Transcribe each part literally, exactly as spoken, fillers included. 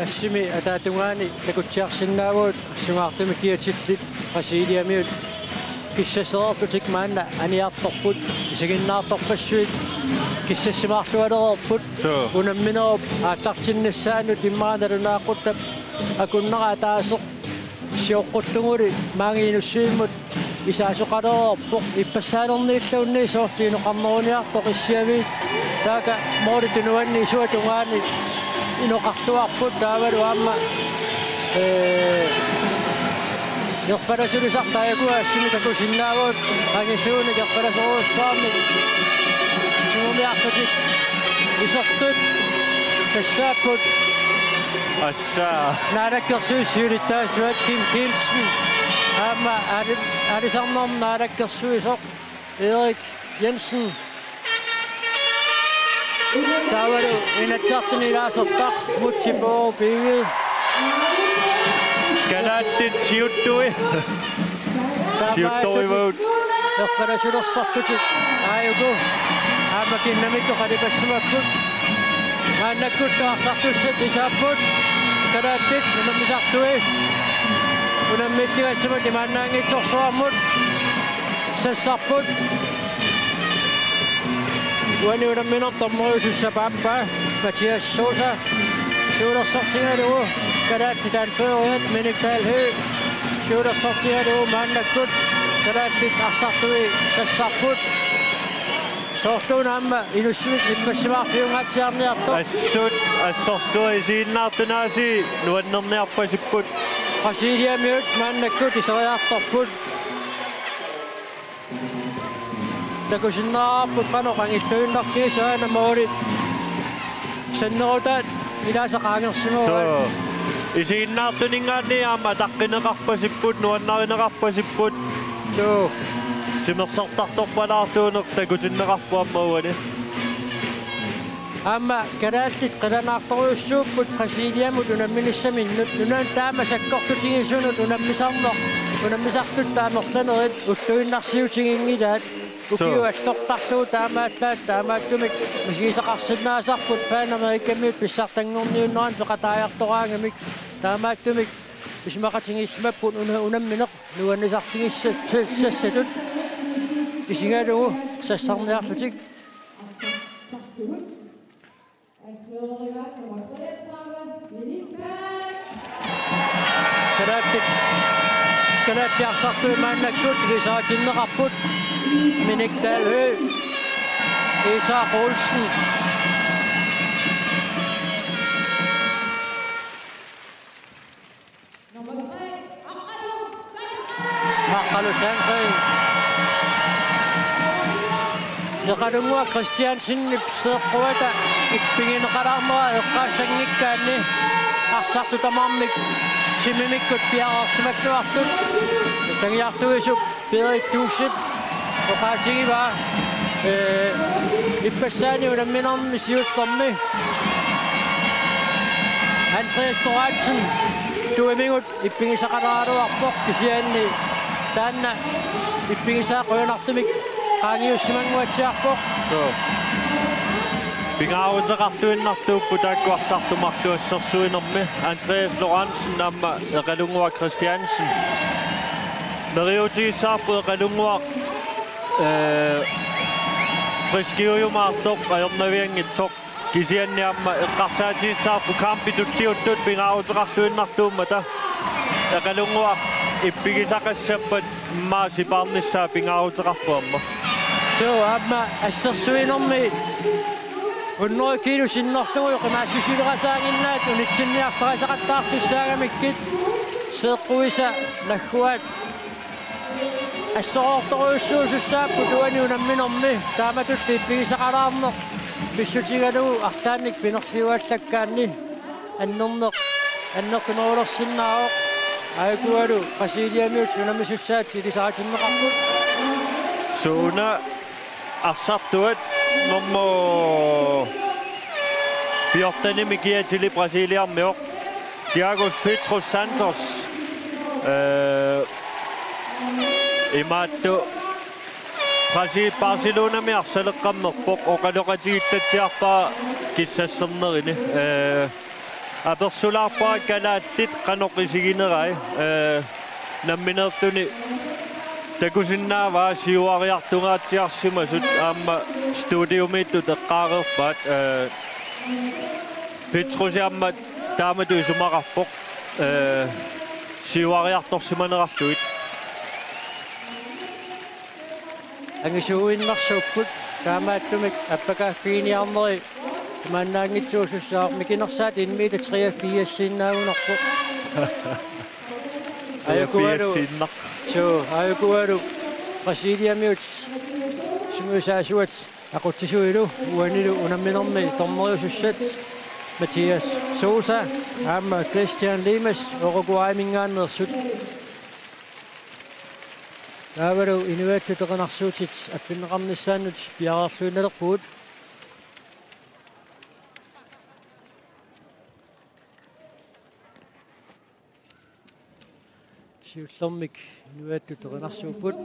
Assimi ataatungaani takutsiarsinnaavagut, sungaartumik kiatillit Brasiliamiut kissassereerlutik maanna aniartorput, isiginnaartorpassuit kissassimaarlualereerput. Suu. Unamminerup aallartinnissaanut immaqa nalunaaquttap akunnera ataaseq sioqqulluguli maani Inussivimmi isaasoqalereerpoq, ippassaalerniilluunniit soorlu inoqarneruniartoq issiaviit. Taakku målip tunuani isua tungaani inoqarluarput, taavalu aamma, ee, erfalasulisartut aajuku assimi takusinnaavagut, qanilluunik erfalasorujussuarnik sungiumiarlutik isertut tassaapput. Assa. Naalakkersuisut siulittaasuat Kim Kielsen. Aamma aali-, aalisarnermut naalakkersuisoq Erik Jensen. Taavalu Inatsisartuni ilaasortaq Múte Bourup Egede. Kalaallit siuttui. Siuttuivagut. Erfalasulersorlutik aajuku aamma kinnamittut qalipassimapput. Maannakkullu arsartussat lisaapput. Kalaallit unammisartui unammiittigassamut imaannaanngitsorsuarmut sassarput. Uani unamminermi dommeriusussap aappaa Mathias Sosa siulersortigalugu, kalaallit anførerit Minik Dahl Høegh siulersortigalugu maannakkut kalaallit arsartui sassarput. Soorluuna aamma Inussivik ippassimaarfiungaatsiarniartoq. Assut assorsuaq isiginnaartunik aasiit nuannerniarpasipput. Brasiliamiut maannakkut iseriartorput. Takusinnaavarput qanoq angilluinnartigisoq aana målip sannerutaat ilaasa qaangersimavaa. Suu. Isiginnaartuninngaanniit aamma ataqqineqarpasipput, nuannarineqarpasipput. Suu. Timersortartorpalaartuuneq takutinneqarpoq aamma uani. Aamma kalaallit qilanaartorujussuupput Brasiliamut unamminissaminnut, nunanut taama sakkortutigisunut unammisarneq, unammisartut amerlanerit ulluinnarsiutiginngilaat. Suu. Ukiut allortarlugu taamaallaat, taamaattumik misigisaqarsinnaasarput Panamerikamiut pissartanngorniunneranut peqataajartoraangamik, taamaattumik isumaqatigiissimapput una-, unammineq nuannisartigissa-, sa-, sassatut isigalugu sassarniarlutik. Kalaallit, kalaallit arsartui maannakkut ilisaritinneqarput. Minik Dahl Høegh, Isak Olsen. Aqqalu Sandgreen. Eqalunnguaq Christiansenip seeqquata ippigineqalaarnera eqqaassanngikkaanni arsartut tamarmik timimikkut piareersimalluartut. Tagiartuisup Berit Duusip oqaatigivaa, ee, ippassaani unamminermi siullermi Andreas Lorentzen tuimigut ippigisaqalaaraluarpoq, kisianni taanna ippigisaa qujanartumik qaangiussimanguatsiarpoq. Suu. Pingaaruteqarluinnartuupput taakku arsartut marluk assersuinermi, Andreas Lorentzen aamma Eqalunnguaq Christiansen. Neriuutigissavarput Eqalunnguaq, ee, friskiujumaartoq ajornavianngitsoq. Kisianni aamma eqqarsaatigissavara kampitut siuttut pingaaruteqarluinnartuummata. Eqalunnguaq ippigisaqassappat immaqa sipaarnissaa pingaaruteqarpoq aamma. Suu, aamma assersuinermi hundrede kilo sinnerlugu qimaassusilerasaaginnaat unitsinniarsarisaqattaartussaagamikkit seeqquisa nagguaat assoroortorujussuusussaapput uani unamminermi, taamatullu ippigisaqalaarneq pissutigalugu arlaannik pinerliuallakkaanni annerneq, annertunerulersinnaavoq, aajukualu Brasiliamiut unammisussaat ilisaritinneqarput. Suuna arsartuat nummer fjortenimi kiatili Brasiliarmioq Thiago Pedro Santos, ee, imaattoq Brasi-, Barcelonami arsaleqqammerpoq, oqaloqatigiittatsiarpara kissassernerini. Ee, Apersulaarpara kalaallit qanoq isiginerai, eh, nammineerluni takusinnaavaa siuariartungaatsiarsimasut aamma studiumiittut eqqaareerpaat, eh, Petrusi aamma taamatut isumaqarpoq, eh, siuariartorsimanerarlugit. Angisuuinnarsuupput, taamaattumik appakaaffiginiarneri imaannaanngitsuusussaaq, mikinersaat en meter treogfirsiinnaagunarpoq. Ajokualu, treogfirsiinnaq. Suu, ajokualu Brasiliamiut sungiusaasuat aqutsisuilu uanilu unamminermi dommeriusussat Mathias Sousa aamma Christian Limes Uruguayminngaanneersut. Taavalu inuiattut erinarsuutit appinneqarnissaannut piareerluinnalerpugut. Siullermik inuiattut erinarsuupput.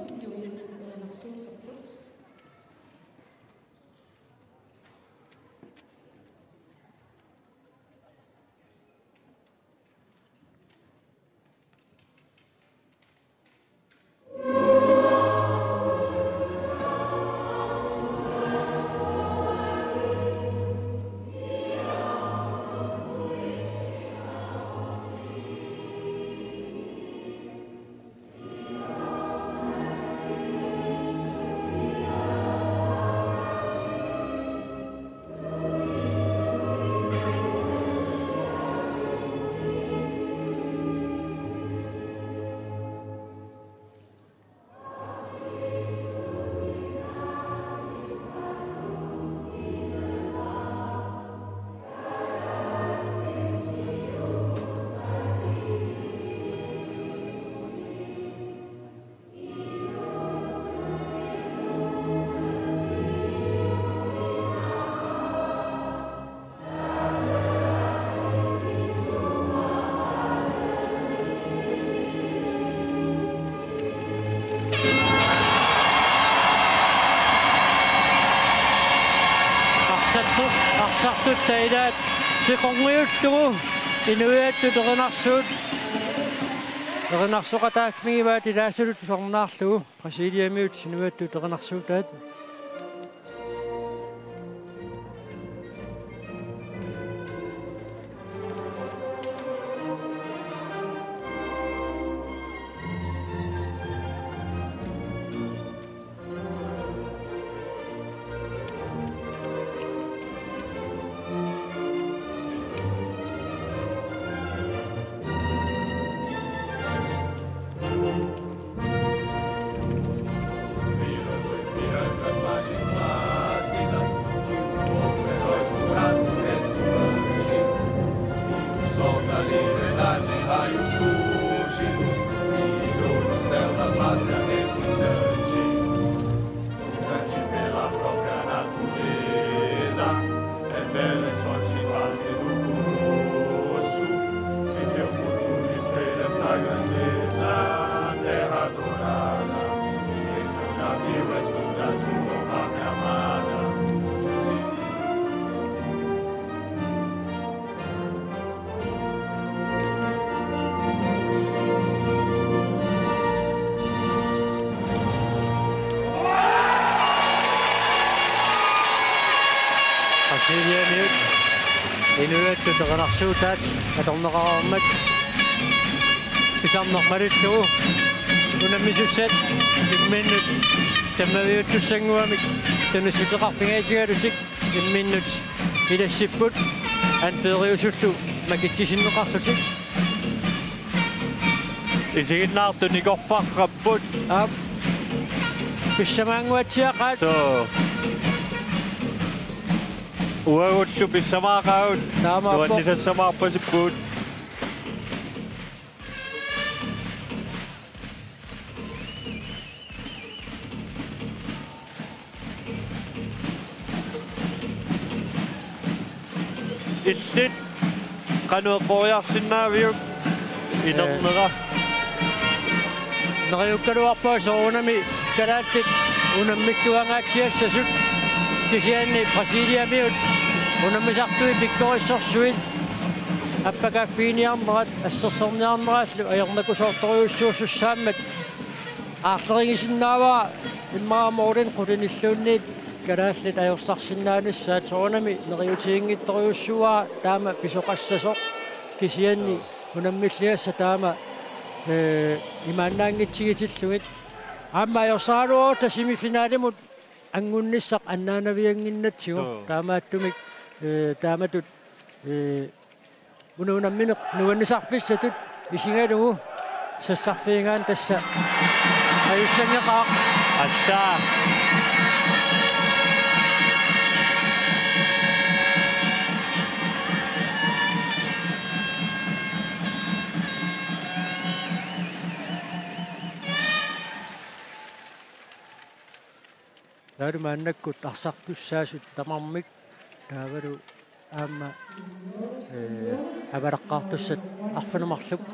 Arsartut, arsartut taalaat siqorniullugu inuiattut erinarsuut erinarsoqataaffigivaat ilaasutut tusarnaarlugu. Brasiliamiut inuiattut erinarsuutaat. Brasiliamiut inuiattut erinarsuutaat atorneqareermat pisarneq malillugu unammisussat imminnut tammaviuttussannguamik tunissutseqarfigigalutik imminnut ilassipput anføreriusullu makitsisinneqarlutik. Isiginnaartut nikorfarrapput. Aap. Pissamaannguatsiaqaat. Suu. Uagullu pissamaaqaagut. Taamaappoq. Nuannisassamaarpasipput. Illit qanoq eqqoriarsinnaaviuk inernera? Neriukkaluarpaa soorunami kalaallit unammilluangaatsiassasut, kisianni Brasiliamiut unammisartui pikkorissorsuit. Appakaaffiiniarnerat assersorniarnerallu ajornakusoortorujussuusussaammat aarlerigisinnaavara immaqa målini qulinilluunniit kalaallit ajorsarsinnaanissaat soorunami neriuutiginngitsorujussuuara taama pisoqassasoq kisianni unammilligassaq taama, ee, imaannaanngitsigitillugit. Aamma ajorsaraluarutta semifinalimut anngunnissaq annaanaviannginnatsigu. Joo. Taamaattumik, ee, taamatut, ee, una unammineq nuannisarfissatut isigalugu sassarfigigaanni tassa ajussanngeqaaq. Assa. Taavalu maannakkut arsartussaasut tamarmik taavalu aamma, ee, avalaqqaartussat arfineq-marluk.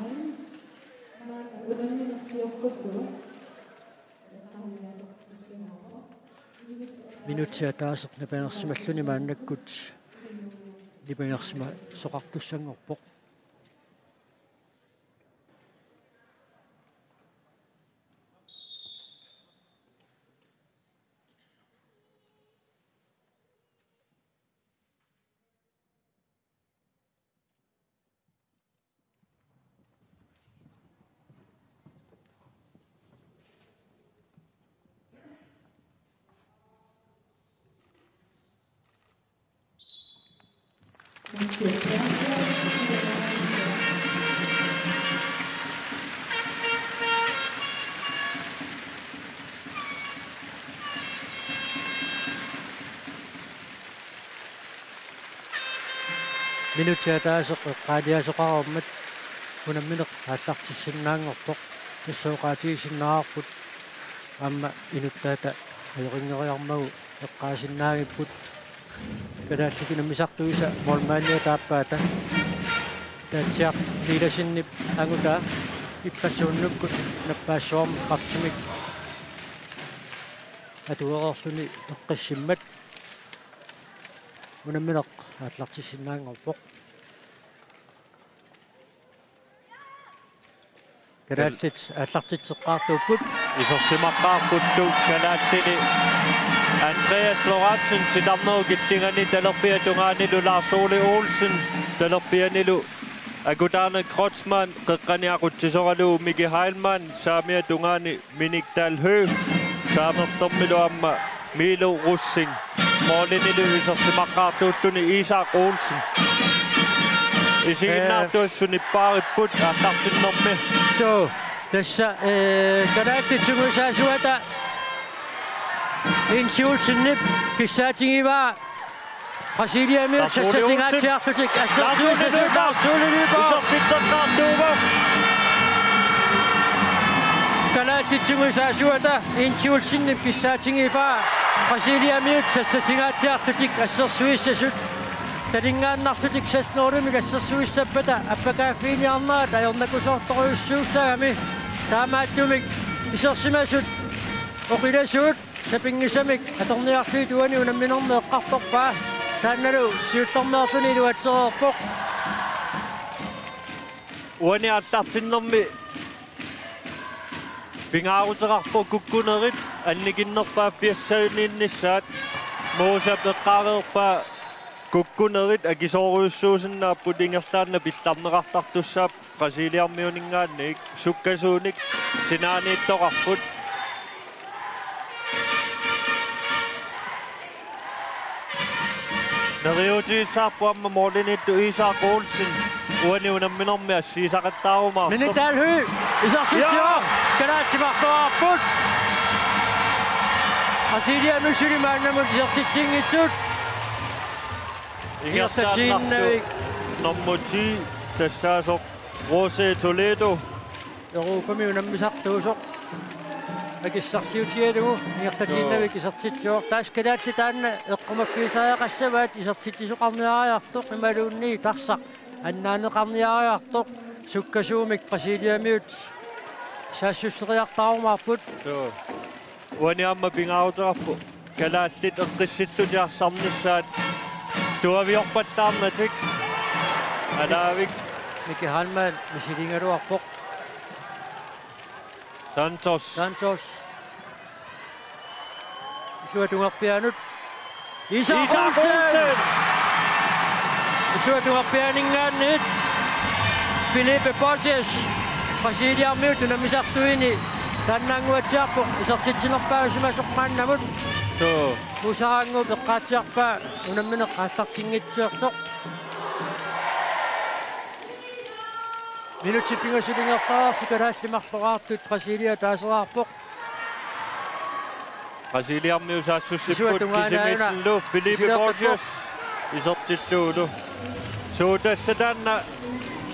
Minutsit ataaseq nipangersimalluni maannakkut nipangersimasoqartussanngorpoq. Minutsit ataaseq eqqaaliasoqarmat unammineq aallartissinnaanngorpoq, tassa oqaatigisinnaavarput aamma inuttaata ajorinngeriarmagu eqqaasinnaanngippat. Kalaallit unammisartuisa målmandia taappaata Taatsiaq Nilasenip angutaa ippassuunnukkut nappaassuarmik qafsimik atuereerluni eqqissimmat unammineq aallartissinnaanngorpoq. Kalaallit aallartitseqqaartuupput. Isersimaqqaarpullu kalaallini Andreas Lorentzen titarnerup killingani, talerpiata tungaanilu Lars Ole Olsen, talerpianilu Akutaarneq Kreutzmann, qeqqani aqutsisoralugu Miki Heilmann, saamiata tungaani Minik Dahl Høegh, saamerlermilu aamma Milo Rosing. Målinilu isersimaqqaartuulluni Isak Olsen. Isiginnaartuassuni paaripput aallartinnermi. Suu, tassa, ee, kalaallit sungiusaasuata Insi Olsenip kissaatigivaa Brasiliamiut Lars Ole Olsen. Sassasingaatsiarlutik assersuisasut Lars Ole Lyberth. Lars Ole Lyberth. Isertitseqqaartuuvoq. Kalaallit sungiusaasuata Insi Olsenip kissaatigivaa Brasiliamiut sassasingaatsiarlutik assersuisasut. Talingaannarlutik seks nul-imik assersuissappata appakaaffiiniarnerat ajornakusoortorujussuussaagami. Taamaattumik isersimasut oqilasuut sapinngisamik atorniarlugit uani unamminermi eqqartorpaa. Taannalu siullermeerluni iluatsereerpoq. Uani aallartinnermi pingaaruteqarpoq kukkunerit annikinnerpaaffiassaniinnissaat. Moosap eqqaareerpaa kukkunerit akisoorujussuusinnaapput, ingerlaannaq pillarneqartartussaapput Brasiliamiuninngaanniit, sukkasuunik sinaaniittoqarput. Neriuutigissavarput aamma måliniittoq Isak Olsen, uani unamminermi assigisaqattaarumaartoq. Minik Dahl Høegh, isertitsivoq, ja, kalaallit marluarput. Brasiliamut suli maannamut isertitsinngitsut. Ingerlaannartoq ingerlatiinnavik. Nummer ti, tassaasoq José Toledo. Europami unammisartuusoq akissarsiutigalugu ingerlatiinnavik, joo, isertitsivoq. Tassa kalaallit taanna eqqumaffigisariaqassavaat, isertitsisoqarniariartoq imaluunniit tarsaq annaaneqarniariartoq sukkasuumik Brasiliamiut saassusseriartarumaarput. Joo. Uani aamma pingaaruteqarpoq kalaallit eqqissillutik arsarnissaat tuaviorpallaarnatik. Alaavik. Miki Heilmann misiligaluarpoq. Santos. Santos. Isuata tungerpiaanut. Isak Isak Olsen! Olsen! Isuata tungerpiaaninngaanniit Filipe Borges. Brasiliamiut unammisartuini taannaannguatsiarpoq isertitsinerpaajusimasoq maannamut. Suu. Musaraannguup eqqaatsiarpaa unammineq aallartinngitsoq. Minutsit pingasut ingerlareersut kalaallit marloraartut Brasilia taaseraarpoq. Brasiliamiut saassussipput. Isuata tungaanut aana. Kisimillu Filipe Isilerpakku. Borges isertillugulu. Suu tassa taanna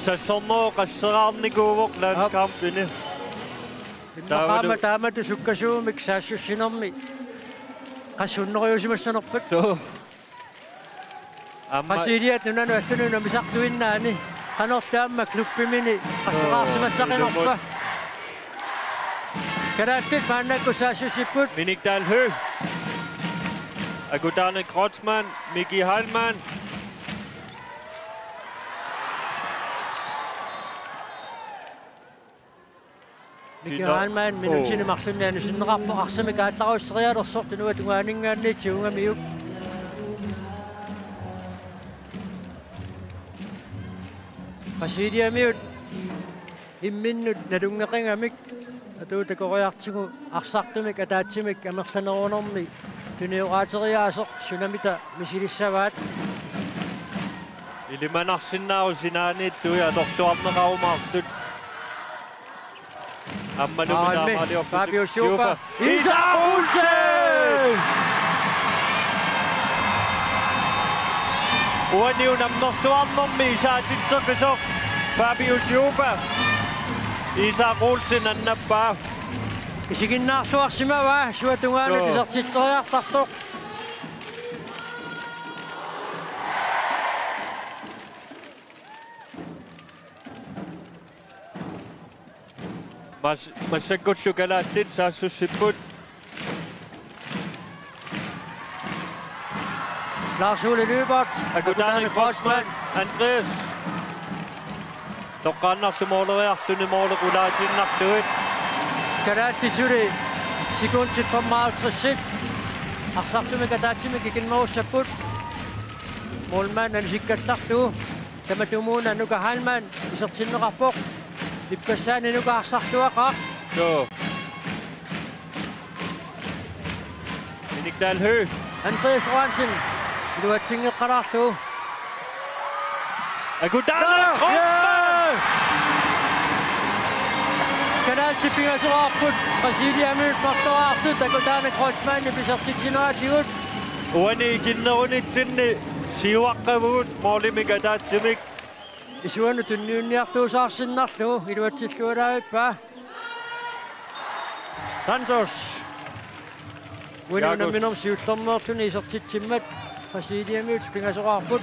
sassornerup qasseraarnikuuvoq Aap. Landskampini. Immaqa taavalu aamma taamatut sukkasuumik saassussinermi qassunnerujusimassanerpat. Suu. Aamma Brasiliat nunanut allanut unammisartuinnaani qanorlu aamma klubbimini qasseraarsimassaqinerpa. Suu. Kalaallit maannakkut saassussipput. Minik Dahl Høegh. Akutane Kreutzmann, Miki Heilmann. Miki Kina-, Heilmann minutsini oo. Marlunni anusinneqarpoq arsamik aallarusserialersoq tunuata tungaaninngaanniit tigugamiuk. Brasiliamiut imminnut nalunngeqigamik atuutakoriartigu arsartumik ataatsimik amerlanerunermi tunioqaateriaaseq sunamita misilissavaat. Ilimanarsinnaavoq sinaaniittut atorluarneqarumaartut. Aammalumi aamma taamaaliorlutik Fabio Schubert. Schubert. Isak Olsen! Uani unammersuarnermi isaatitseqisoq Fabio Schubert. Isak Olsen annappaa. Isiginnaarluarsimavaa, isuata tungaanut. Joo. Isertitseriartartoq. Mas-, massakkullu kalaallit saassussipput. Lars Ole Lyberth. Akutane Kreutzmann. Andreas. Toqqaannarlu mooleriarluni mooli qulaatiinnarlugu. Kalaallit suli sekundit femoghalvtreds. Arsartumik ataatsimik ikinnerussapput. Målmand anusikkallarlugu. Tamatumuuna Nuka Heilmann isertinneqarpoq. Ippassaani Nuka arsartuaqaaq. Joo. Minik Dahl Høegh. Andreas Johansen. Iluatsinngeqqalaarlugu. Akutane Kreutzmann! Kalaallit pingasoraarput Brasiliamiut marloraartut Akutane Kreutzmannip isertitsineratigut. Uani ikinnerunitsinni siuaqqavugut moolimik ataatsimik. Isuanut tunniunniartuusaarsinnarlugu iluatsilluaraavippaa. Santos. Uani Jaagus. Unamminermi siullermeerluni isertitsimmat Brasiliamiut pingasoraarput.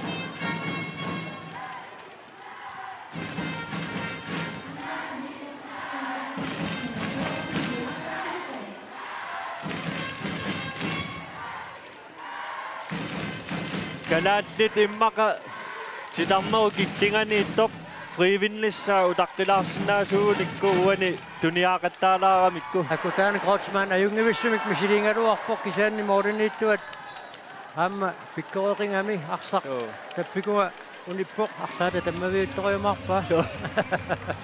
Kalaallit immaqa titarnerup killinganiittoq frivillissaa utaqqilaarsinnaasuugunikku uani tuniaqattaalaaramikku. Akutane Kreutzmann ajunngivissumik misiligaluarpoq kisianni mooliniittuat aamma pikkoreqigami arsaq. Joo. Tappikunga unippoq arsaata tammaviuttorujumaarpaa. Joo.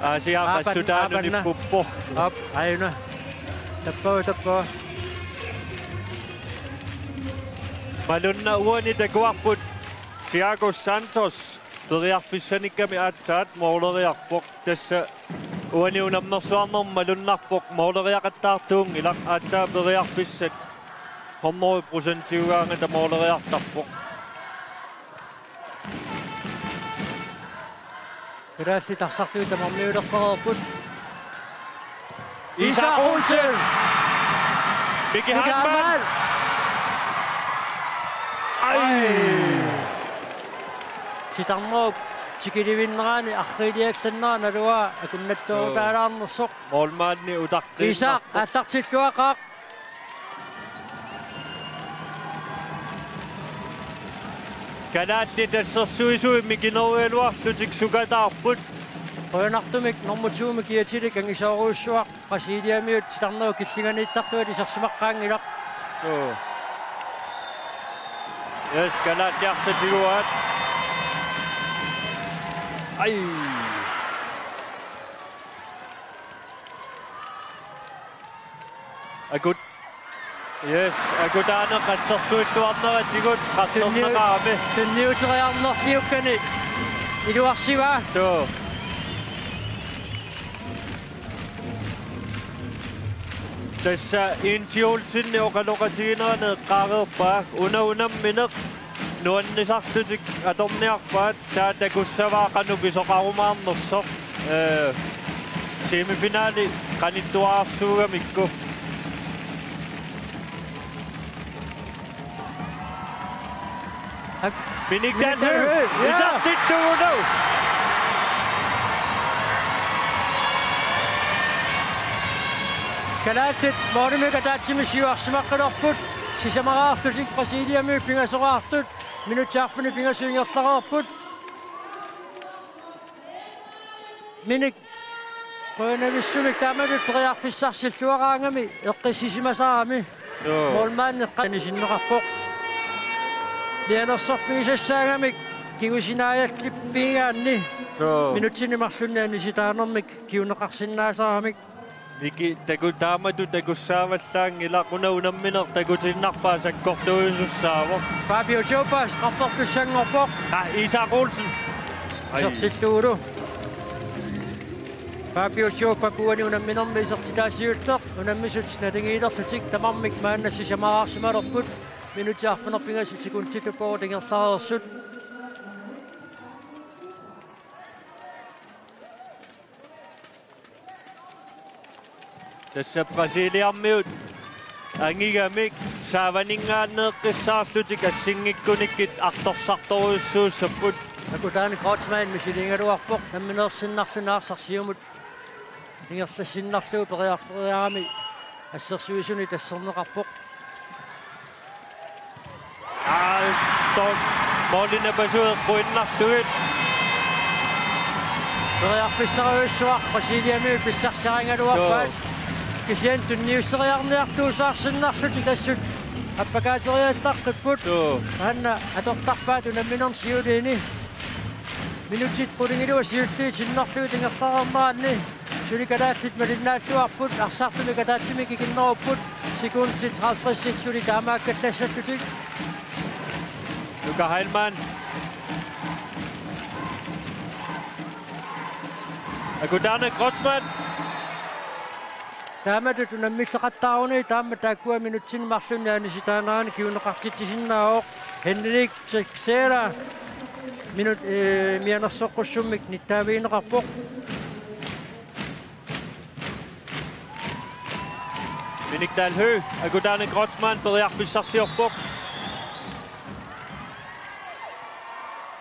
Aasiaat aapan-, qassutaanut aapanna. Nippuppoq. Aap, aajuna. Tappava, tappava. Malunna uani takuarput Thiago Santos periarfissanikkami aatsaat mooleriarpoq. Tassa uani unammersuarnermi malunnarpoq mooleriaqattaartuunngilaq, aatsaat periarfissat hundrede procentiugaangata mooleriartarpoq. Kalaallit arsartuut tamarmiuleqqareerput. Isak Olsen! Miki Miki Heilmann! Heilmann! Ai! Titarnerup tikilivinnerani arriiliallannera naluara akunnattoorutaalaarnersoq. Joo. Målmandi utaqqiinnarpoq. Isak aallartilluaqaaq. Kalaallit assersuisui mikinerugaluarlutik sukataarput. Qujanartumik nummer to-mi kiatilik angisoorujussuaq Brasiliamiut titarnerup killinganiittartuat isersimaqqaanngilaq. Suu. Yes, kalaallit arsaq tiguaat. Ai. Akut. Yes, Akutaaneq assersuilluarneratigut qarsorneqarami. Tunniuteriarnerliukkani iluarsivaa. Suu. Tassa Inti Olsenip oqaloqatiginerani eqqaareerpaa, una unammineq nuannisarlutik atorniarpaat, taava takussavaa qanoq pisoqarumaarnersoq. Ee, semifinali qanittuararsuugamikku. Ak-, Minik Minik Dalhøj, Dalhøj, ja. Isertitsivunga. Kalaallit målimik ataatsimik siuarsimaqqilerput, sisamaraarlutik Brasiliamiut pingasoraartut, minutsit arfineq pingasut ingerlareerput. Minik, qujanavissumik taamatut periarfissarsilluaraangami eqqissisimasarami. Suu. Målmandi qanisinneqarpoq. Mianersorfigisassaangamik kingusinnaajallippigaanni. Suu. Minutsini marlunni anisitaanermik kinguneqarsinnaasaramik. Miki, taku-, taamatut takussaavallaanngilaq, una unammineq takutiinnarpaa sakkortuujusussaavoq. Fabio Chopa, straffertussanngorpoq. Aa, Isak Olsen. Ai. Isertillugulu. Fabio Chopa uani unamminermi isertitaa siulleq, unammisut naligiilerlutik tamarmik maanna sisamaraarsimalerput, minutsit arfineq-pingasut sekundillu fyrre ingerlareersut. Tassa Brasiliamiut angigamik saavaninngaanneeqqissaarlutik assinngikkukkit artorsartorujussuussapput. Akutaaneq Kreutzmann misiliigaluarpoq, nammineersinnarluni arsaq siumut ingerlassinnarlugu periarferiarami assersuisuni tasserneqarpoq. Aa, stolp. Målini pasuit quinnartugit. Periarfissarujussuaq Brasiliamiut pissarsiarigaluarpaat. Joo. Kisianni tunniusseriarniartuusaarsinnarlutik assut appakaateriallartupput. Joo. Taanna atortarpaat unamminermi siuliini. Minutsit qulingiluat siulliit sinnerlugit ingerlareerneranni suli kalaallit malinnaalluarput, arsartumik ataatsimik ikinnerupput, sekundit halvtredsit suli taamaakkallassallutik. Luka Heilmann. Akutaaneq Kreutzmann. Taamatut unammilleqattaaruni, taama taakkua minutsini marlunni anisitaanerani kinguneqartitsisinnaavoq. Henrik Teixeira minut, eh, mianersoqqussummik nittaavigineqarpoq. Minik Dalhøj, Akutaaneq Kreutzmann periarfissarsiorpoq.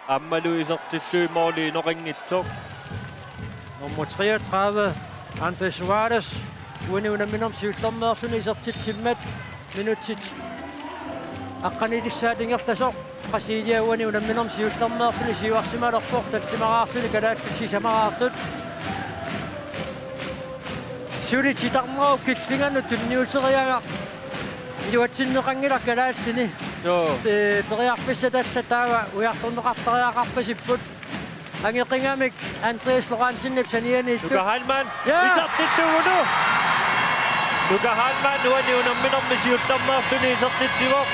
Aammalu isertillugit måli inoqanngitsoq. Nummer treogtredive, André Suárez, uani unamminermi siullermeerluni isertitsimmat minutsit aqqanilissaat ingerlasoq. Brasilia uani unamminermi siullermeerluni siuarsimalerpoq, tallimaraarluni kalaallit sisamaraartut. Suli titarnerup killinganut tunniuteriagaq iluatsinneqanngilaq kalaallini. Joo. Pe-, periarfissat allat taava ujartorneqartariaqarpasipput. Angeqigamik Andreas Lorentzen-ip sanianiittut. Luka Heilmann. Ja. Isertittuuvoq. Luka Heilmann uani unamminermi siullermeerluni isertitsivoq.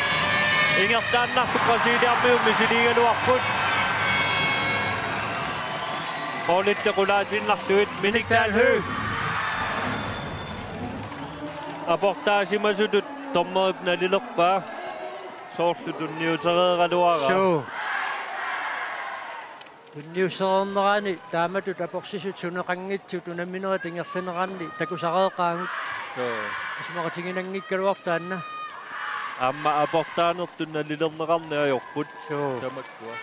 Ingerlaannarlugu Brasiliamiut misiliigaluarput. Målillu qulaatiinnarlugu Minik Dalhøj. Aportaasimasutut dommerip nalilerpaa. Soorlu tunniutereeraluaraa. Suu. Tunniussereernerani taamatut aporsisut suneqanngitsut unamminerit ingerlaneranni takusareeqaagut. Suu. Isumaqatiginanngikkaluarpoq taanna. Aamma aportaanertut nalilerneqarneq ajorput. Suu. Tamakkua.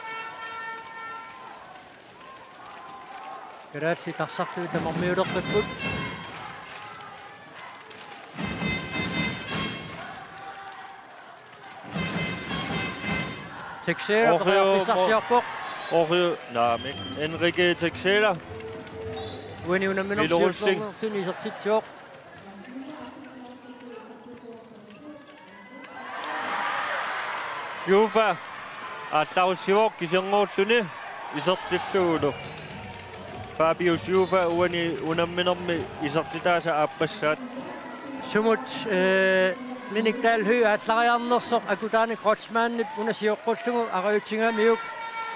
Kalaallit arsartui tamarmiulerpakkut. Teixeira. Oreo mo- periarfissarsiorpoq. Oreo, naamik. Enrique Teixeira. Uani unamminermi Hviderussi. Siullernerluni isertitsivoq. Siufa aallarussivoq kisernguulluni isertillugulu. Fabio Siufa uani unamminermi isertitaasa aappassaat. Sumut, eh, Minik Dahl Høegh aallariarnersoq Akutaanik Kreutzmannip una sioqqullugu arajutsigaamiuk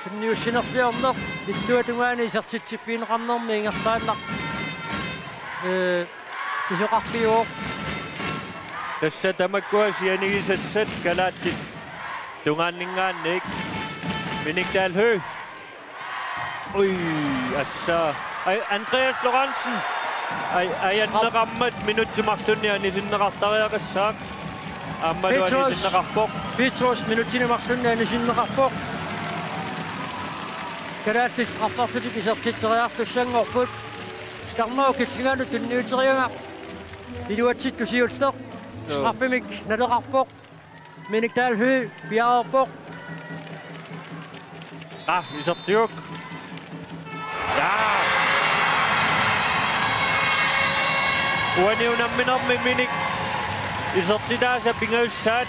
tunniussinerliorneq illuatungaani isertitsiffigineqarnermi ingerlaannaq, eh, pisoqarfiuvoq. Tassa tamakkua sianigisassat kalaallit tungaanninngaanniit. Minik Dahl Høegh. Ui, assa. Ai, Andreas Lorentzen. Ai, ajanneqarmat minutsit marlunnik anisinneqartariaqassaaq. Aammalu Petros. Anisinneqarpoq. Petros minutsini marlunnik anisinneqarpoq. Kalaallit strafferlutik isertitseriartussanngorput. Skarnoo killingaanut tunniuteriagaq. Iluatsittut siulleq. Joo. Straffemik naleqarpoq. Minik Dahl Høegh piareerpoq. Ah, isertiuk. Ja. Uani unamminermi Minik isertitaasa pingajussaat.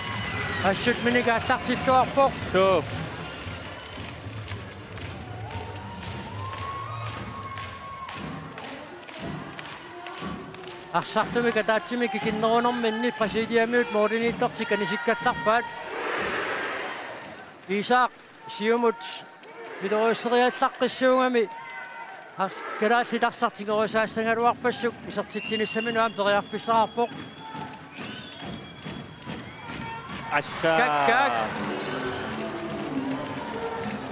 Assut Minik aallartilluarpoq. Joo. Arsartumik ataatsimik ikinnerunerminni Brasiliamiut målimiittortik anisikkallarpaat. Isak siumut miloriusseriallaqqissuugami ars-, kalaallit arsaq tigoriusaassagaluarpassuk isertitsinissaminut aamma periarfissaqarpoq. Assa. Kak, kak.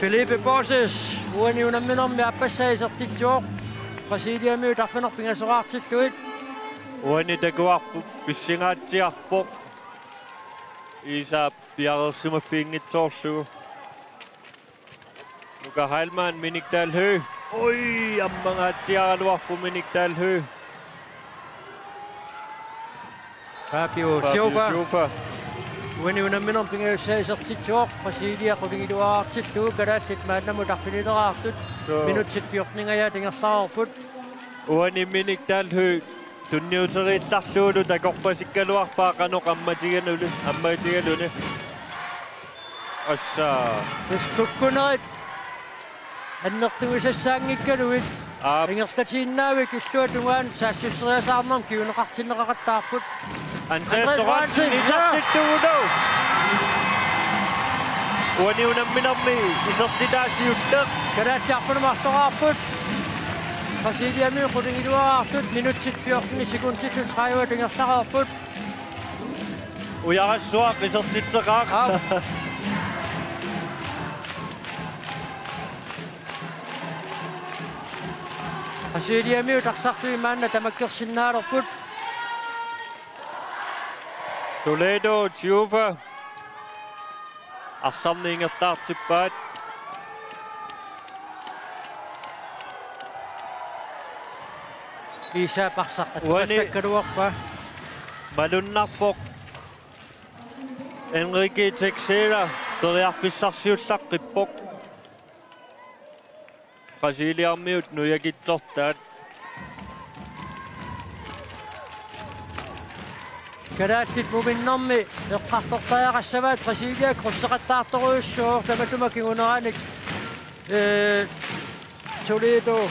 Felipe Borges, uani unamminermi aappassaa isertitsivoq. Brasiliamiut arfineq-pingasoraartillugit. Uani takuarput pissangaatsiarpoq. Isak piareersimaffiginngitsoorlugu. Nuka Heilmann, Minik Dahl Høegh. Ui, ammangaatsiaraluarpoq Minik Dahl Høegh. Fabio Fabio Silva. Silva. Uani unamminermi pingajussaa isertitsivoq, Brasilia qulingiluaartillugu, kalaallit maannamut arfinileraartut. Joo. Minutsit fjorteningajaat ingerlareerput. Uani Minik Dahl Høegh tunniuteriillarlugulu takorpasikkaluarpaa qanoq ammatigaluni, ammatigaluni. Assa. Tassa kukkunerit annertugisassaanngikkaluit. Aap. Ingerlatiinnaavik illuatungaanut saassusseriasaarnermut kinguneqartinneqaqattaarput. Andreas Andreas Lorentzen Lorentzen, isertittuuvoq. Uani unamminermi isertitaa siulleq. Kalaallit arfineq-marloraarput. Brasiliamiut qulingiluaartut minutsit fjorten sekundillu tredive ingerlareerput. Ujarassuaq isertitseqaaq. Aap. Brasiliamiut arsartui maanna tamakkersinnaalerput. Toledo, Tiufa. Arsarneq ingerlaartippaat. Isak arsaq. Uani. Attaveqqikkaluarpaa. Malunnarpoq. Enrique Teixeira periarfissarsiullaqqippoq. Brasiliamiut nujakitsortaat. Kalaallit muminnermi eqqartortariaqassavaat, Brasilia krydseqattaartorujussuuvoq tamatuma kinguneranik, ee, Toledo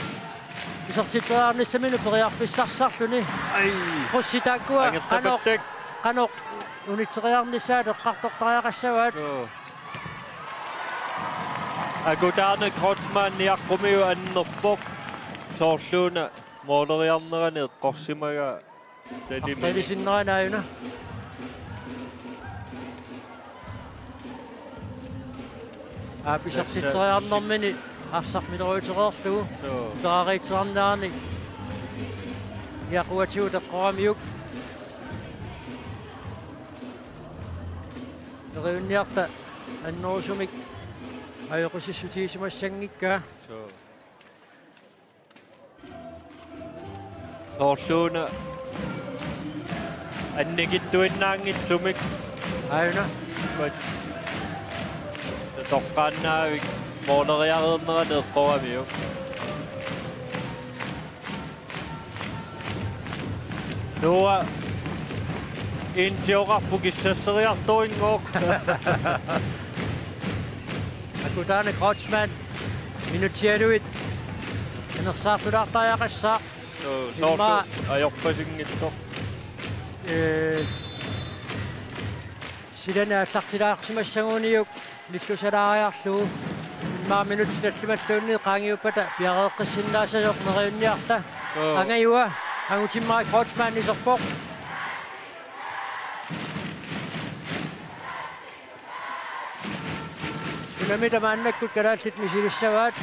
isertitseriarnissaminut periarfissarsarluni. Ai. Krydsit taakkua qanoq, angersapallakkit. Qanoq unitseriarnissaat eqqartortariaqassavaat. Joo. Akutaanik Kreutzmann niaqqumiuk annerpoq. Soorluuna mooleriarnerani eqqorsimagaa. Talimini. Artalisinnaanajuna. Aap, isertitseriarnermini arsaq miloriutereerlugu. Joo. Perariitseqarnerani. Niaquatigut eqqoramiuk. Neriunniarta annerusumik ajoqusissutigisimassanngikkaa. Joo. Soorluuna annikitsuinnaanngitsumik. Aajuna. Pat. Toqqaannavik mooleriareernerani eqqoramiuk. Noah intioqarpoq kissasseriartorinngooq. Akutaani Kreutzmann minutsialuit anersaartulaartariaqassaaq. Soo, soorlu immaqa ajorpasinngitsoq. Ee, silani aallartilaarsimassaguniuk nillusalaariarlugu. Immaqa minutsit tallimalluunniit qaangiuppata piareeqqissinnaassasoq neriunniarta. Joo. Angajua, Angutimmarik Kreutzmann iserpoq. Sunami tamaannakkut kalaallit misilissavaat.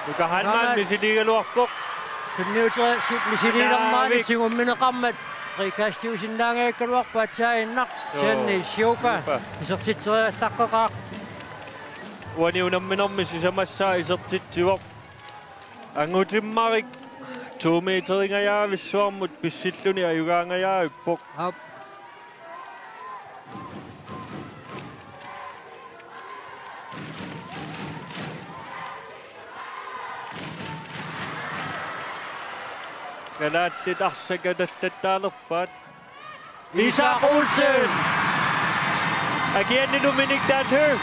Nuka Heilmann Heilmann misiliigaluarpoq. Tunniuteqarsi misiliilernerani Taavik. Tigummineqarmat frikastiusinnaangajakkaluarpoq aatsaannaq. Joo. Kisianni Siupa. Siupa. Isertitseriallaqqeqaaq. Uani unamminermi sisamassaa isertitsivoq. Angutimmarik to meteringajaavissuarmut pissilluni ajugaangajavippoq. Aap. Kalaallit arsaq atallattaalerpaat. Isak Olsen! Akianilu Minik Dalhø.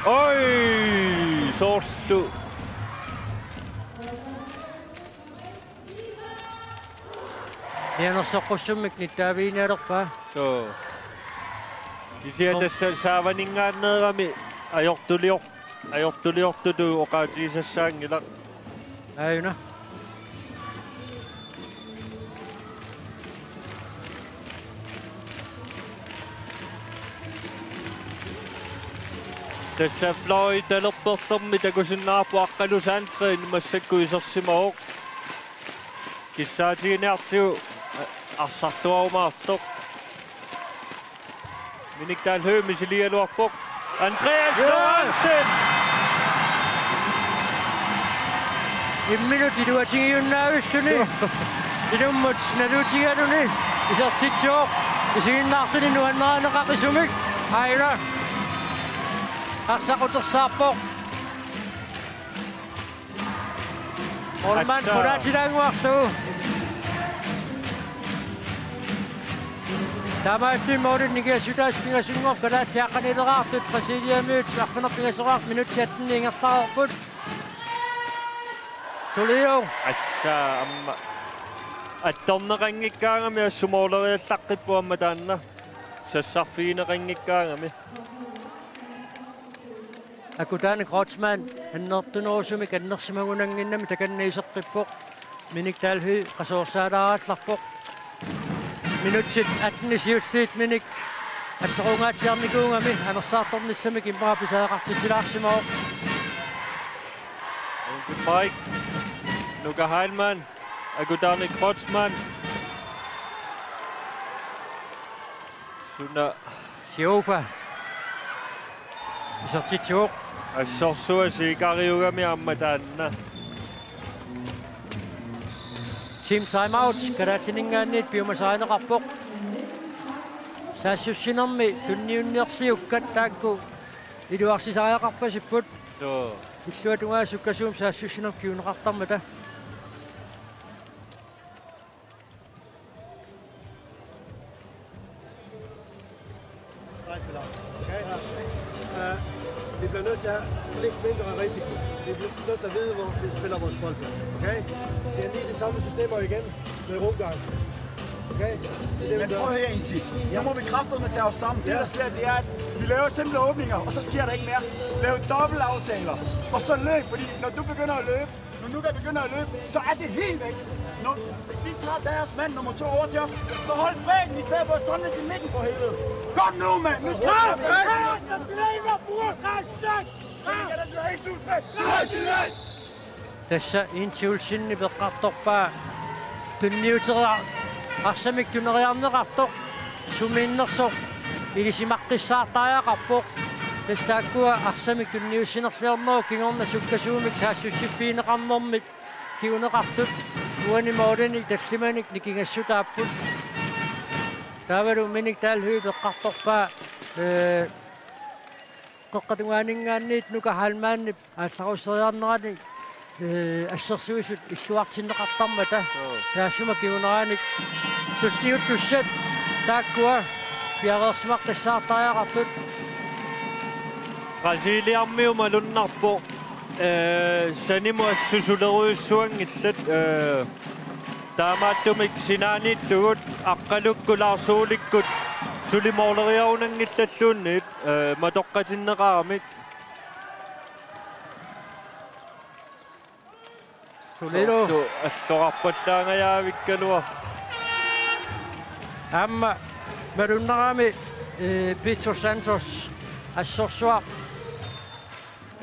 Oj, soorlu. Mianersoqqussummik nittaaviginialerpaa. Soo. Kisianni tassa saavaninngaanneerami ajortulior-, ajortuliortutut oqaatigisassaanngilaq. Aajuna. Tassa fløjip talerperlermi takusinnaavarput Aqqalu Sandgreen massakkut isersimavoq. Kissaatiginiartigu arsarluarumaartoq. Minik Dalhø misiliigaluarpoq. Andreas Lorentzen! Imminut iluatigiunnaavissuni. Ilummut nalutigaluni. Isertitsivoq. Isiginnaartuni nuannarineqaqisumik. Aajuna. Arsaq utersaarpoq. Målmand Aatsaat. Qulaatilaannguarlugu. Taamaalilluni målit nikingassutaasut pingasunngorput kalaallit aqqaniileraartut Brasiliamiut arfineq-pingasoraartut minutsit atten ingerlareerput. Suliu. Aatsaat aamma. Attorneqanngikkaangami assut måleriallaqqippoq aamma taanna. Sassarfigineqanngikkaangami. Akutaani Kreutzmann annertunerusumik annersimagunannginnami takanna iseqqippoq. Minik Dalhø qasuersaalaarallarpoq. Minutsit atten siulliit Minik asserungaatsiarnikuugami anersaartornissamik immaqa pisariaqartitsilaarsimavoq. Mike. Nuka Heilmann. Akutaani Kreutzmann. Suna. Siupa. Isertitsivoq. Assorsuaq siikariugami aamma taanna. Team timeout, kalaallininngaanniit piumasarineqarpoq. Saassussinermi tunniunnerliukkat taakku iluarsisariaqarpasipput. Soo. Illuatungaa sukkasuumik saassussinermik kinguneqartarmata. Okay? Øh, vi bliver nødt til at have lidt mindre risiko. Vi bliver nødt til at vide, hvor vi spiller vores bold. Okay? Det er lige det samme system igen med Ungarn. Okay? Det er det, vi Men gør. Prøv at høre, Inti. Nu må vi kraftedeme tage os sammen. Det, der sker, det er, at vi laver simple åbninger, og så sker der ikke mere. Lav dobbeltaftaler, og så løb, fordi når du begynder at løbe, når nu jeg begynder at løbe, så er det helt væk. Når vi tager deres mand nummer to over til os, så hold bredden i stedet for at samles i midten for helvede. Kom nu, mand! Nu skal vi... Tassa Inti Olsenip eqqartorpaa tunniuteraa arsamik tuneriarneqartoq sumiinnersoq ilisimaqqissaartariaqarpoq. Tassa taakkua arsamik tunniussinerliornerup kingorna sukkasuumik saassussiffigineqarnermit kinguneqartut. Uani målinik tallimanik nikingassutaapput. Taavalu Minik Dalhøj eqqartorpaa, ee, qeqqatungaaninngaanniit Nuka Heilmannip aallaruseriarnerani, ee, assersuisut illuartinneqartarmata. Joo. Taassuma kinguneranik tulliuttussat taakkua piareersimaqqissaartariaqartut. Brasiliamiut malunnarpoq, ee, sanimut assusulerujussuanngillat, ee, taamaattumik sinaaniittugut Aqqalukkut Lars Olikut suli måleriarunanngillalluunniit, ee, matoqqatinneqaramik. Sulilu. Soorlu allorarpallaangajavikkaluaq. Aamma malunnarami, ee, Peter Santos assorsuaq,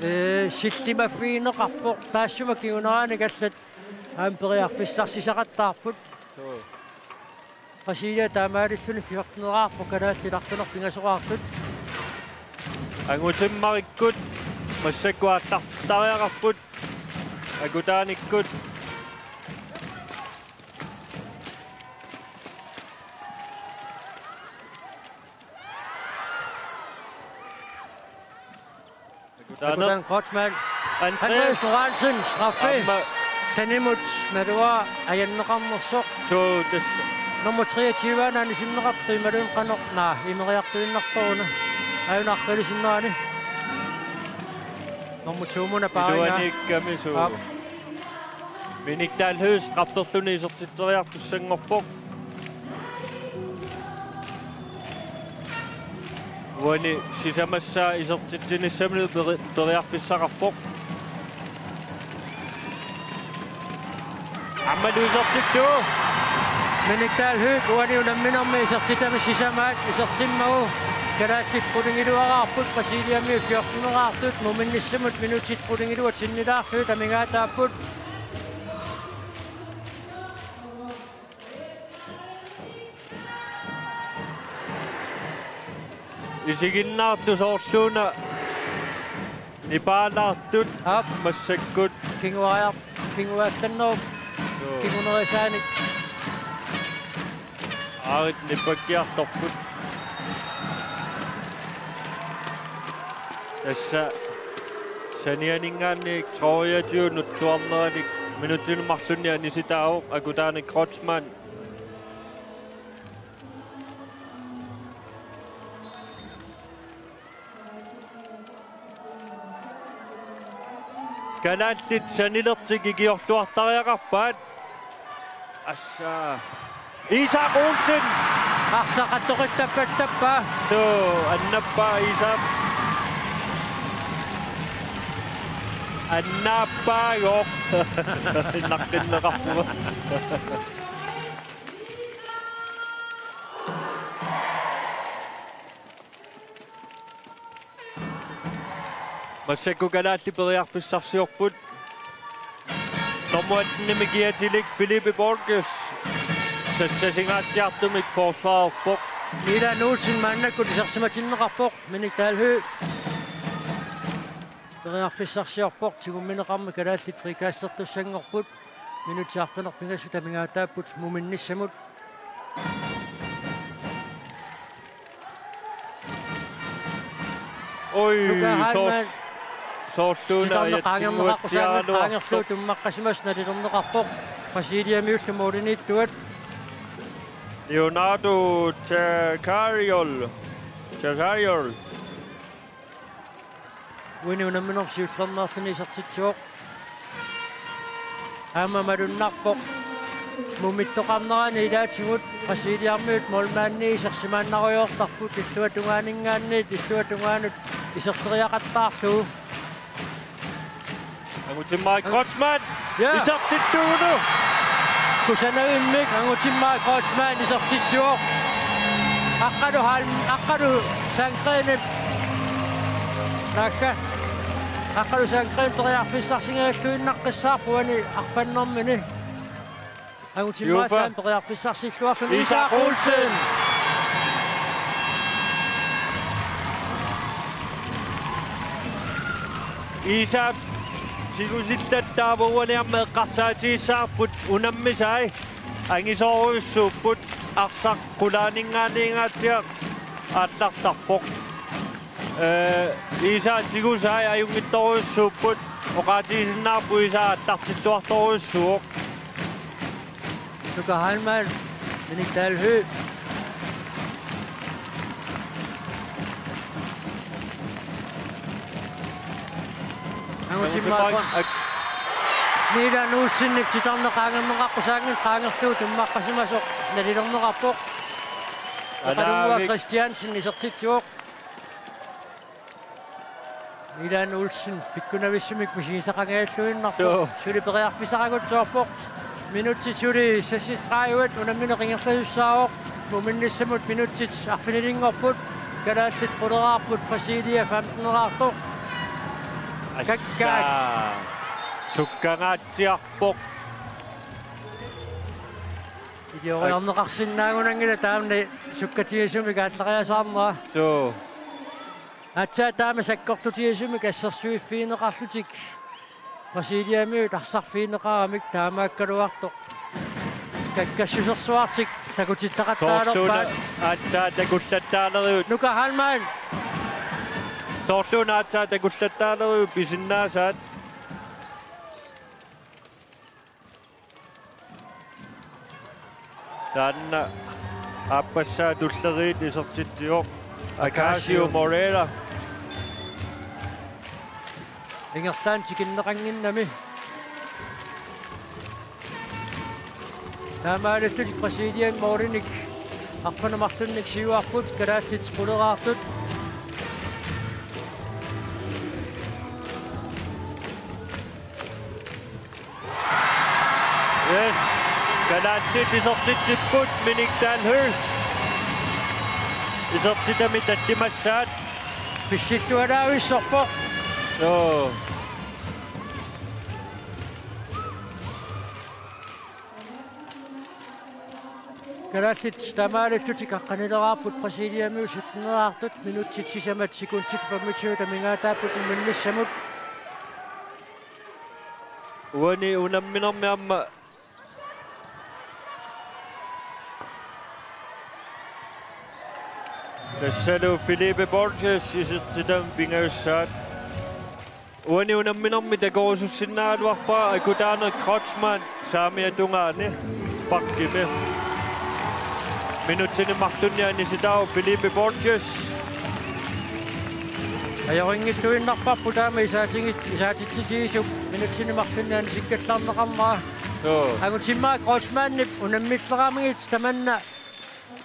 ee, sillimaffigineqarpoq, taassuma kinguneranik allat aamma periarfissarsisaqattaarput. Suu. Brasilia taamaalilluni fjorteneraarpoq, kalaallit arfineq-pingasoraartut. Angutimmarikkut massakkut aallartittariaqarput. Akutaanikkut. Taanna. Akutaan Kreutzmann. Andreas. Andreas Lorentzen, straffe. Aamma. Sanimut naluara ajanneqarnersoq. Suu, tassa. Nummer treogtyve-aana anisinneqartoq imaluunniit qanoq, naa, imeriartuinnartoruna. Aajuna aqqilisinnerani. Nummer to-muna paarigaa. Iluaniikkami, suu. Aap. Minik Dalhøj strafferluni isertitseriartussanngorpoq. Uani sisamassaa isertitsinissaminnut peri-, periarfissaqarpoq. Aammalu isertittuuvoq. Minik Dalhøj uani unamminermi isertitami sisamaat isertimmagu. Kalaallit qulingiluaraarput, Brasiliamiut fjorteneraartut, muminnissamut minutsit qulingiluat sinnilaarlugit amigaataapput. Isiginnaartut soorluuna nipaalaartut. Aap. Massakkut. Kinguariar-, kinguaallannerup. Joo. Kingunerisaanik. Aarit nipakkiartorput. Tassa sanianinngaanniit treogtyve nutsuarneranik minutsini marlunni anisitaavoq Akutaani Kreutzmann. Kalaallit sanilertik ikiorluartariaqarpaat. Assa. Isak Olsen. Arsaq attoqillappallappaa. Suu, annappaa Isak. Annaappaagooq. Naqqinneqarpunga. Massakkut kalaallit periarfissarsiorput. Nummer attenimi kiatilik Felipe Borges. Sassasingaatsiartumik forsvarerpoq. Milan Olsen maannakkut isersimatinneqarpoq, Minik Dalhøj. Periarfissarsiorpoq, tigummineqarmat kalaallit frikastertussanngorput. Minutsit arfineq-pingasut amigaataapput muminnissamut. Oj, Nuka Heilmann. Soor-, soorluuna sitarneq qaangerneqaqqusaanngilaq, ajatsinguatsiaraluartoq. Qaangerlugu tummaqqasimasoq nalilerneqarpoq. Brasiliamiullu målimiittuat. Leonardo Chacariol. Chacariol. Uani unamminermi siullermeerluni isertitsivoq. Aamma malunnarpoq. Mumittoqarnerani ilaatigut Brasiliamiut målmandi isersimaannarujoortarput illuatungaaninngaanniit illuatungaanut iserteriaqattaarlugu. Angutimmarik Kreutzmann. Ja. Isertittuugulu. Kusanavimmik Angutimmarik Kreutzmann isertitsivoq. Aqqalu Heil-, Aqqalu Sandgrenip. Naakka. Aqqalu Sandgren periarfissarsingajalluinnaqqissaarpoq uani arpannermini. Angutimmarik Siufa. Periarfissarsilluarluni Isak Isak Olsen. Olsen. Isak Tigusillattaarput uani aamma eqqarsaatigissavarput unammisai angisoorujussuupput arsaq qulaaninngaanniingaatsiaq aallartarpoq. Ee, Iisaa tigusai ajunngitsorujussuupput oqaatigisinnaarput Iisaa aallartilluartorujussuuvoq. Nuka Heilmann, Minik Dahl Høegh. Angutimmaakkoq. Ak- Milan Olsenip titarneq qaangerneqarpoq, saanngin qaangerlugu tummaqqasimasoq nalilerneqarpoq. Oqalunnguaq Anaavik. Christiansen isertitsivoq. Milan Olsen pikkunavissumik misigisaqangajalluinnarpoq. Joo. Suli periarfissaragutsoorpoq. Minutsit suli seksogtredive unammineq ingerlasussaavoq. Muminnissamut minutsit arfinilinngorput. Kalaallit quleraarput Brasilia femteneraartoq. Kakkaak. Assaa. Sukkangaatsiarpoq. Ilioriarneqarsinnaagunanngilaq taamani sukkatigisumik aallariasaarnera. Joo. Aatsaat taama sakkortutigisumik assersuiffigineqarlutik Brasiliamiut arsarfigineqaramik taamaakkaluartoq kakkassusersuartik takutittaqattaalerpaat. Soorluuna aatsaat takullattaalerigut. Nuka Heilmann. Soorluuna aatsaat takullattaalerigut pisinnaasaat. Taanna aappassaa tulleriit isertitsivoq Acacio Moreira. Ingerlaannaq tikinneqannginnami. Taamaalillutik Brasiliami målinik arfineq-marlunnik siuarput, kalaallit quleraartut. Yes. Kalaallit isertitsipput, Minik Dahl Høegh. Isertitami tallimassaat. Pissilluaraavissorpoq. Joo. Kalaallit taamaalillutik aqqanileraarput Brasiliamiut sytteneraartut, minutsit sisamat sekundit femogtyve amigaataapput muminnissamut. Uani unamminermi aamma tassalu Felipe Borges isertitami pingajussaat. Uani unamminermi takorusussinnaagaluarpara Akutaaneq Kreutzmann saamiata tungaani bakkimi. Minutsini marlunni anisitaavoq Felipe Borges. Ajorinngilluinnarparput taama isaatigi-, isaatitsitigisut minutsini marlunni anisikkallarneqarnera. Joo. Angutimmaak Kreutzmannip unammilleramigit tamanna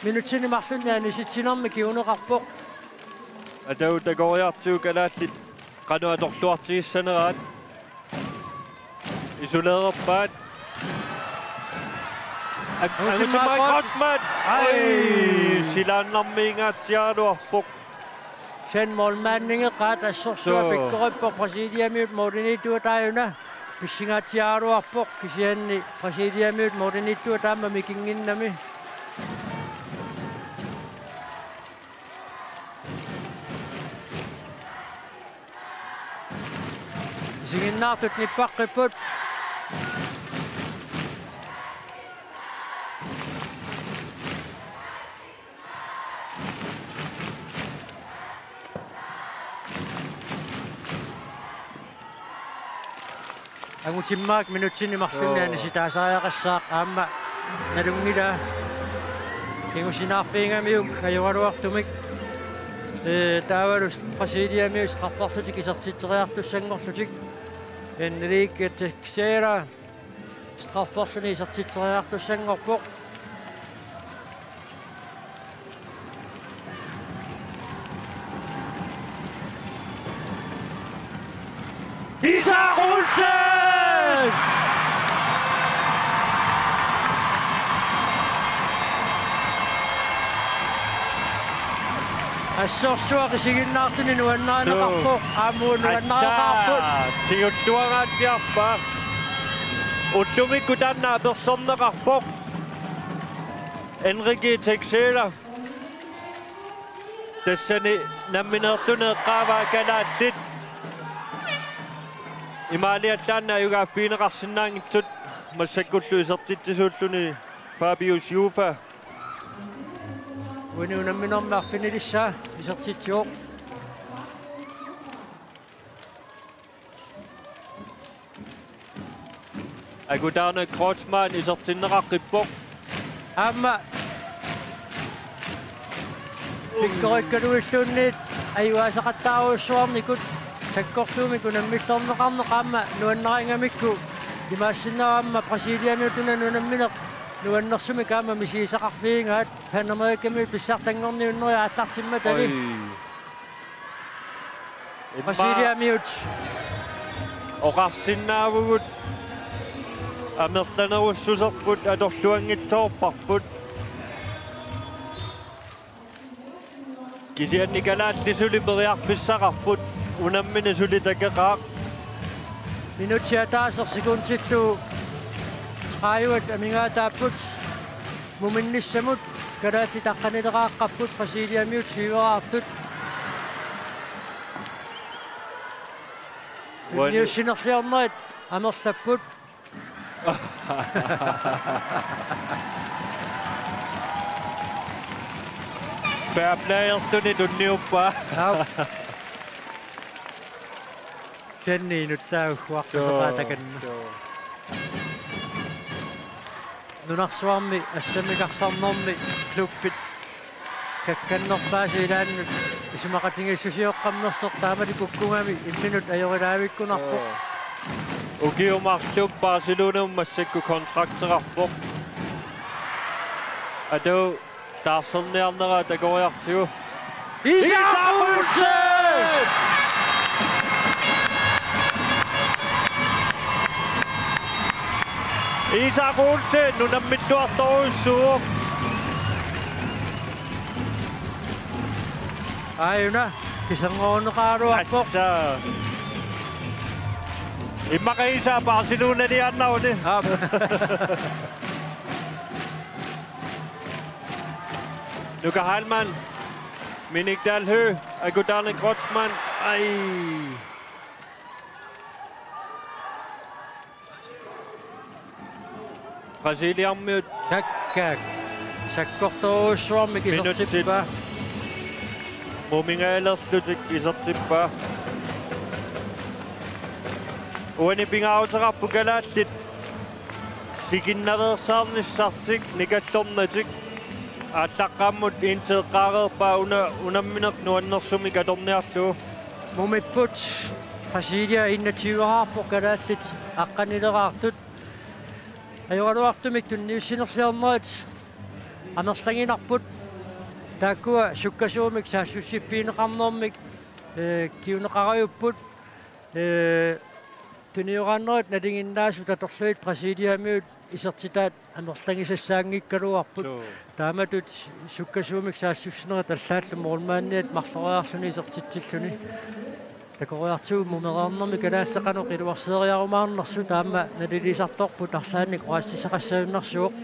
minutsini marlunni anisitsinermi kinguneqarpoq. Atagu takoriartigu kalaallit qanoq atorluartigissaneraat. Isoleererpaat. Ak-, Angutimmaak Angutimmaak Kreutzmann. Ai. Ai, silaannarmiingaatsiaraluarpoq. Sen målmandinngeqaat assorsuaq Suu. Pikkorippoq Brasiliamiut målimiittuata aajuna. Pissingaatsiaraluarpoq kisianni Brasiliamiut målimiittuata aamma mikinnginnami. Isiginnaartut nippaqqipput. Angutimmaak minutsini marlunni Joo. Anisitaasariaqassaaq aamma nalunngilaa. Kingusinaarfigigamiuk ajoraluartumik. Ee, taavalu Brasiliamiut strafferlutik isertitseriartussanngorlutik. Enrique Teixeira strafferluni isertitseriartussanngorpoq. Isak Olsen! Assorsuaq isiginnaartuni nuannaanneqarpoq, Suu. Aamma nuannaanneqarpoq. Assaa, tigulluaraatsiarpaa. Ullumikkut taanna apersorneqarpoq. Enrique Teixeira. Tassani nammineerluni eqqaavaa kalaallit. Imaaliallaannaq ajugaaffigineqarsinnaanngitsut massakkullu isertitsisuulluni Fabio Siufa. Uani unamminermi arfinilissaa isertitsivoq. Akutaarneq Kreutzmann isertinneqaqqippoq. Aamma pikkorikkaluilluunniit ajugaasaqattaarujussuarnikut sakkortuumik unammillorneqarneq aamma nuannarigamikku imaassinnaavoq aamma Brasiliamiut una unammineq nuannersumik aamma misigisaqarfigigaat Panamerikamiut pissartanngorniunnerit aallartimmatali. Oi. Immaqa Brasiliamiut oqarsinnaavugut amerlanerussuserput atorluanngitsoorparput. Kisianni kalaallit suli periarfissaqarput, unammineq suli takeqaaq. Minutsit ataaseq sekundillu tredivet amigaataapput muminnissamut, kalaallit aqqanileraaqqapput Brasiliamiut syvogfyrre. Uani tunniussinerliornerit amerlapput. Fair playerluni tunniuppaa. Aap. Kisianni inuttaa ugguartuseqaatakanna. Joo, joo. Nunarsuarmi assammik arsarnermi klubbit kakkannerpaasut ilaannut isumaqatigiissusioqqammersoq taamali kukkungami imminut ajorilaavikkunarpoq. Joo. Ukiut marluk Barcelonamut massakkut kontrakteqarpoq. Atu taarserniarnera takoriartigu. Isak Olsen! Isak Olsen unammilluartorujussuuvoq. Aajuna, kiserngorunneqaraluarpoq. Assa. Immaqa Isak Barcelonaliaannaruni. Aap. Nuka Heilmann, Minik Dalhø, Akutane Kreutzmann. Ai. Brasiliamiut. Kakkaak. Sakkortorujussuarmik minutsit isertippaa. Mumingaalerlutik isertippaa. Uani pingaaruteqarput kalaallit sikinnaveersaarnissartik nikallornatik. Aallaqqaammut inti eqqaareerpaa una unammineq nuannersumik atorniarlugu. Mumipput Brasilia enogtyve-raarput kalaallit aqqanileraartut. Ajoraluartumik tunniussinerliornerit amerlaginarput. Taakkua sukkasuumik saassussiffigineqarnermik, ee, kinguneqarajupput. Ee, tunioraannerit nalinginnaasut atorlugit Brasiliamiut isertitaat amerlagisassaanngikkaluarput. Joo. Taamatut sukkasuumik saassussinerit allaallu målmandiat marloriarluni isertitsilluni. Takoriartigu mumereernermi kalaallit qanoq iluarseeriarumaarnersut aamma nalilisartorput arlaannik oqaatsissaqassagunarsuuvoq.